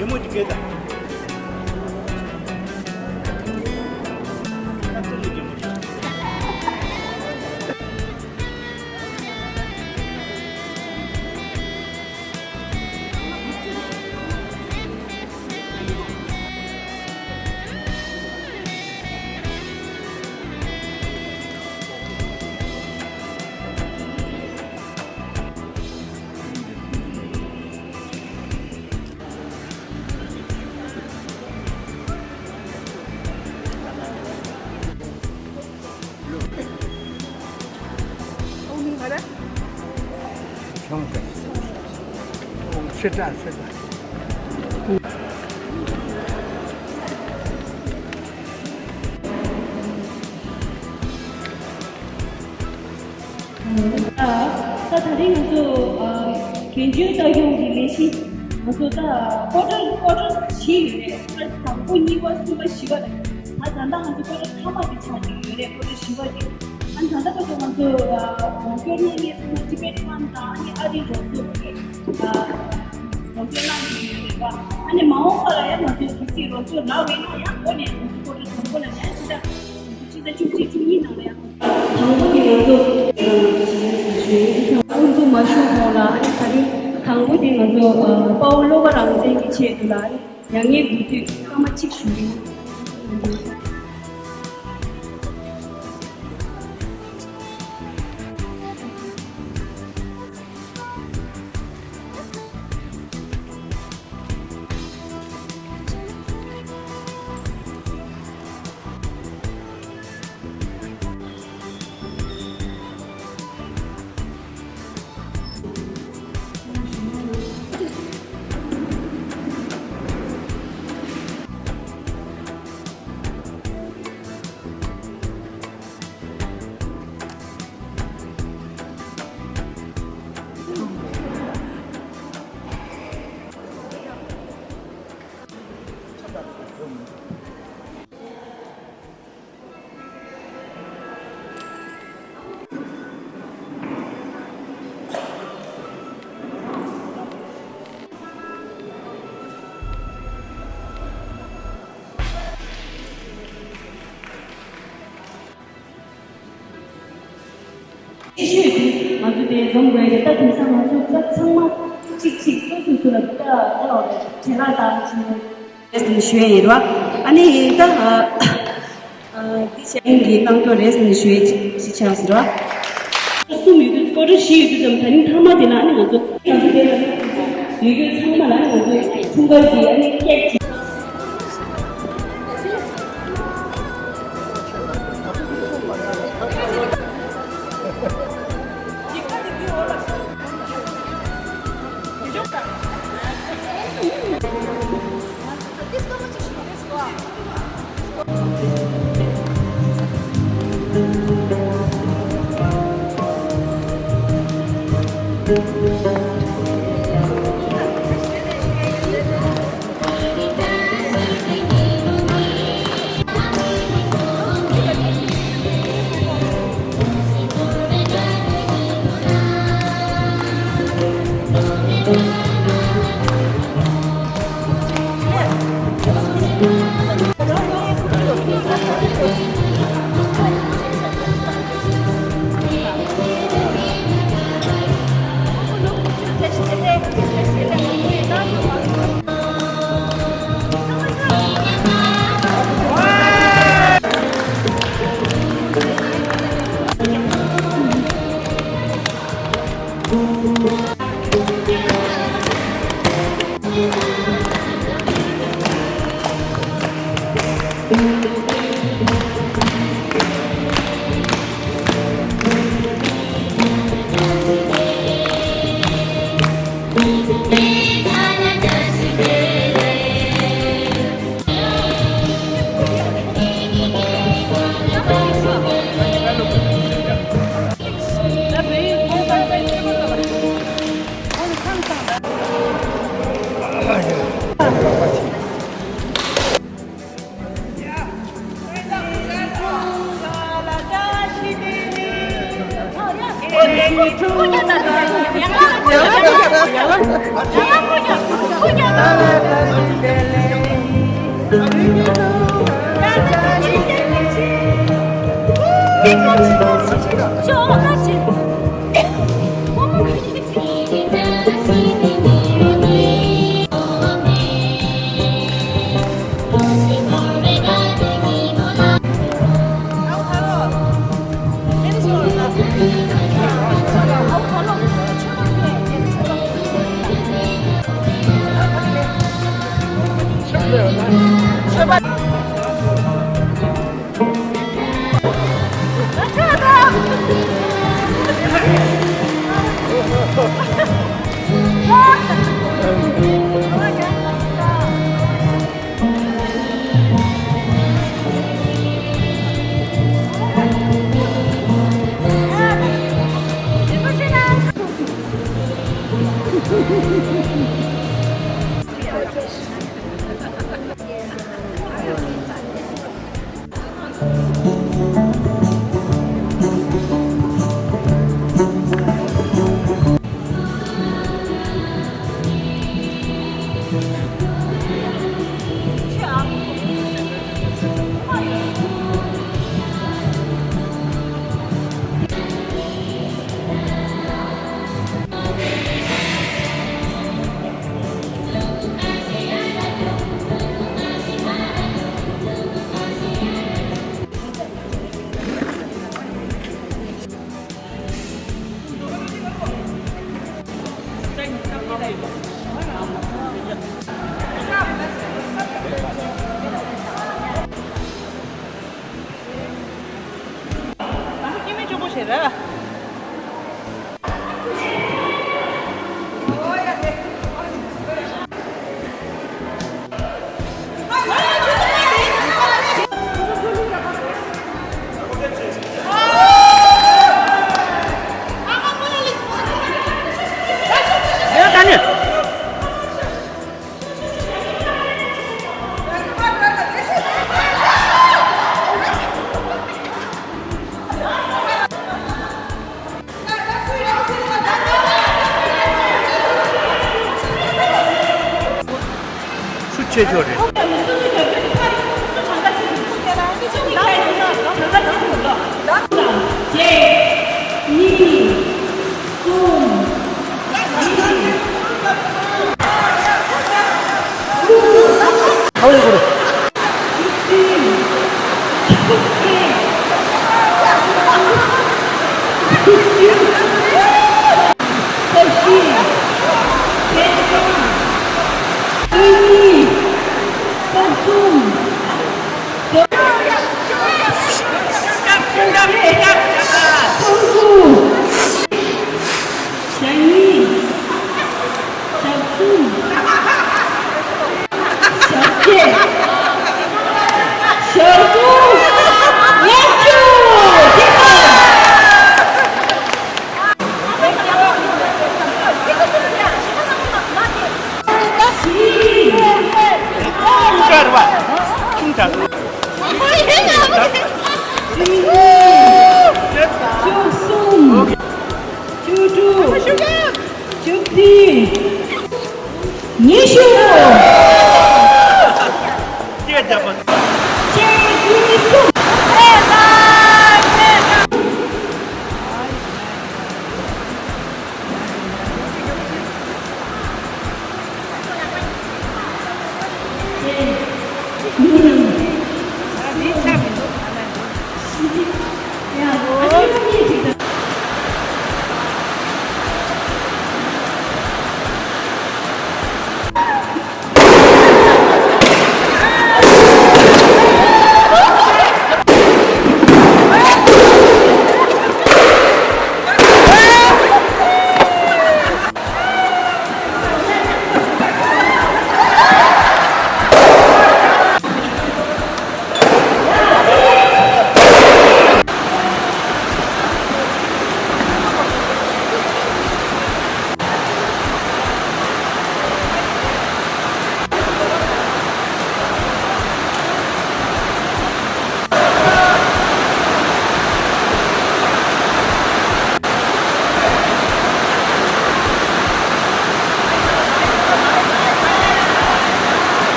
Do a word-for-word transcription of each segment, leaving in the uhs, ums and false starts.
ཡི་མོ་ཅིག་སྐད་དང་། ད་ད་རིང་ང་ཚོ་ཨ་འགན་བཅོལ་ལྟ་སྐྱོང་གི་ལས་གཞི་ང་ཚོ་ད་ཀོ་ཊར་ཀོ་ཊར་བཞི་ཡོད་རེད། ཀོ་ཊར་དང་པོ་གཉིས་པ་གསུམ་པ་བཞི་པ་རེད། ད་ད་ལྟ་ང་ཚོ་ཀོ་ཊར་མཐའ་མ་དེ་ཆགས་ཀྱི་ཡོད་རེད། ཀོ་ཊར་བཞི་པ་དེ། ཨ་ནི་ད་ལྟ་བར་དུ་ང་ཚོ་ཨ་རོགས་སྐྱོར་གནང་མཁན་ཚང་མ་ཊི་བེཊ་ཕན་དང་ཨ་ནི་ཨ་རིའི་རོགས་ཚོགས་ཀྱི་ཨ་རོགས་སྐྱོར་གནང་གི་ཡོད་རེད་པ། ཨ་ནི་མ་འོངས་པ་ལ་ཡང་ང་ཚོ་གལ་སྲིད་རོགས་སྐྱོར་ལབ་པ་ཡིན་ན་ཡང་འགོ་ནས་ང་ཚོ་ཀོ་ཊར་དང་པོ་ལ་ཡང་ཕྱི་ཟླ་ཕྱི་ཟླ་བཅུ་གཅིག་བཅུ་གཉིས་ནང་ལ་ཡང་། དང་པོ་དེ་ང་ཚོ་ཁོང་ཚོ་མ་ཞུ་གོང་ལ་ཨ་ནི་ད་རིང་དང་པོ་དེ་ང་ཚོ་དཔའ་བོ་བློ་དགའ་རང་བཙན་གྱི་ཆེད་དུ་ལ་ཨ་ནི་མྱ་ངན་གུས་འདུད་སྐར་མ་གཅིག་ཞུ་གི་ཡིན། ཤེས་ཤོས་དེ་ང་ཚོ་དེ་འཛོམས་དགོས་རེད། ད་དེང་སང་ང་ཚོ་སྐབས་ཚང་མ་གཅིག་གཅིག་སོ་སོ་སོ་ལ་ད་ད་བྲེལ་བ་དང་བྱས་ནས་རེད་ཟེར་ནས་ཞུ་ཡ་ཡིན་ར། ཨ་ནི་ད་ཨ་འདི་བྱས་ཡིན་གྱི་གནང་རྒྱུ་རེད་ཟེར་ནས་ཞུ་ཡ་གཅིག་གཅིག་ཆགས་ཟེར་ར། གསུམ་ཡོད་དུས་ཀོ་ཊར་བཞི་ཡོད་དུས་ཙམ་ད་རིང་མཐའ་མ་དེ་ལ་ཨ་ནི་ང་ཚོ་ང་ཚོ་དེ་ལ་ཡོད་རྒྱུ་ཚང་མ་ལ་ཨ་ནི་ང་ཚོ་འཁྲུངས་སྐར་གྱི་ཨ་ནི་ཀེག་ཅིག་སུ་ཆེ་ཤོས་རེད། གཅིག་གཉིས། གསུམ། ཞེ་གཉིས། ཞེ་གསུམ། ཞེ་བརྒྱད། ཞེ་དགུ། ལྔ་བཅུ། ཆུང་དྲགས་རེད་བ། ཆུང་དྲགས། བཅུ་གསུམ། བཅུ་དྲུག་བཅུ་བདུན། ཉི་ཤུ། སྐད་རྒྱབ་པ། ཉི་ཤུ།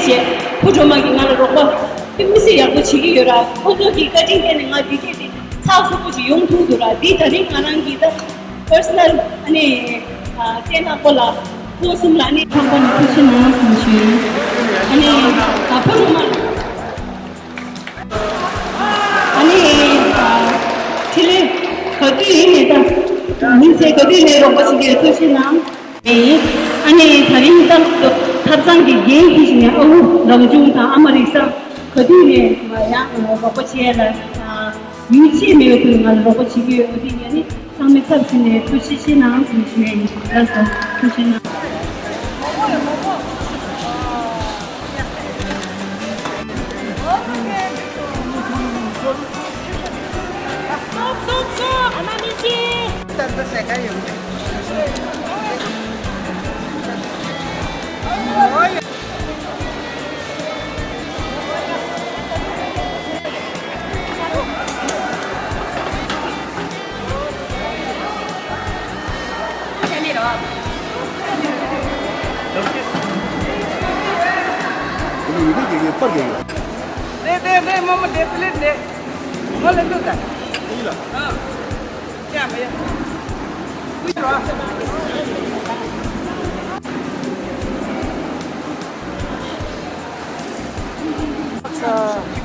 བྱས། ཕོ་བྲང་དམག་གིས་ང་ལ་རོགས་པ་དེ་མི་སྲིད་ཡག་པོ་བྱེད་ཀྱི་ཡོད་ར། ཁོ་ཚོ་གི་བཀའ་དྲིན་བརྟེན་ནས་ང་འདི་གས་དེ་ཚགས་ཚུད་པོ་ཞིག་ཡོང་ཐུབ་འདུག་ར། འདི་ད་རིང་ང་རང་གི་ད་པར་སོ་ནལ་ཨ་ནི་བལྟས་ན་ཁོ་ལ་ཁོ་གསུམ་ལ་ཨ་ནི་ཚང་མ་ནས་ཐུགས་རྗེ་གནང་ཞུ་ཞུ་ཡིན། ཨ་ནི་ཕོ་བྲང་དམག་ཨ་ནི་ཨ་ཕྲིན་ལས་ག་དུས་ཡིན་ནས་ད་མི་ཚེ་ག་དུས་ནས་རོགས་པ་བྱེད་ཀྱི་ཡོད། ཐུགས་རྗེ་གནང་། ཨ་ནི་ད་རིང་ད་ཐབ་ཚང་གི་འགན་འཁྱེར་བཞིན་ནས་ཨ་ཁུ་རང་བྱུང་དང་ཨ་མ་རིག་བཟང་ག་དུས་ནས་ང་ཡང་རོགས་པ་བྱེད་ཡ་ལ་ཡུལ་ཕྱེད་མེད་པའི་ཐོག་ང་ལ་རོགས་པ་བྱེད་ཀྱི་ཡོད། འོ་དེ་ཡིན་ནི་ཚང་མས་ཚབ་ཞུས་ནས་ཐུགས་རྗེ་ཆེ་གནང་ཞུ་ཞུ་ཡ་ཡིན། ལགས་སོ། ཐུགས་རྗེ་གནང་། རེད་རེད་རེད། མོ་མོ་རེད། པི་ལེ་ཊི་རེད། མོ་ལ་འདུག་ད། ཡིན་ལ། ཨ། ཡ་མ་ཡ། ཀུ་ཅི་རོ། ཨ།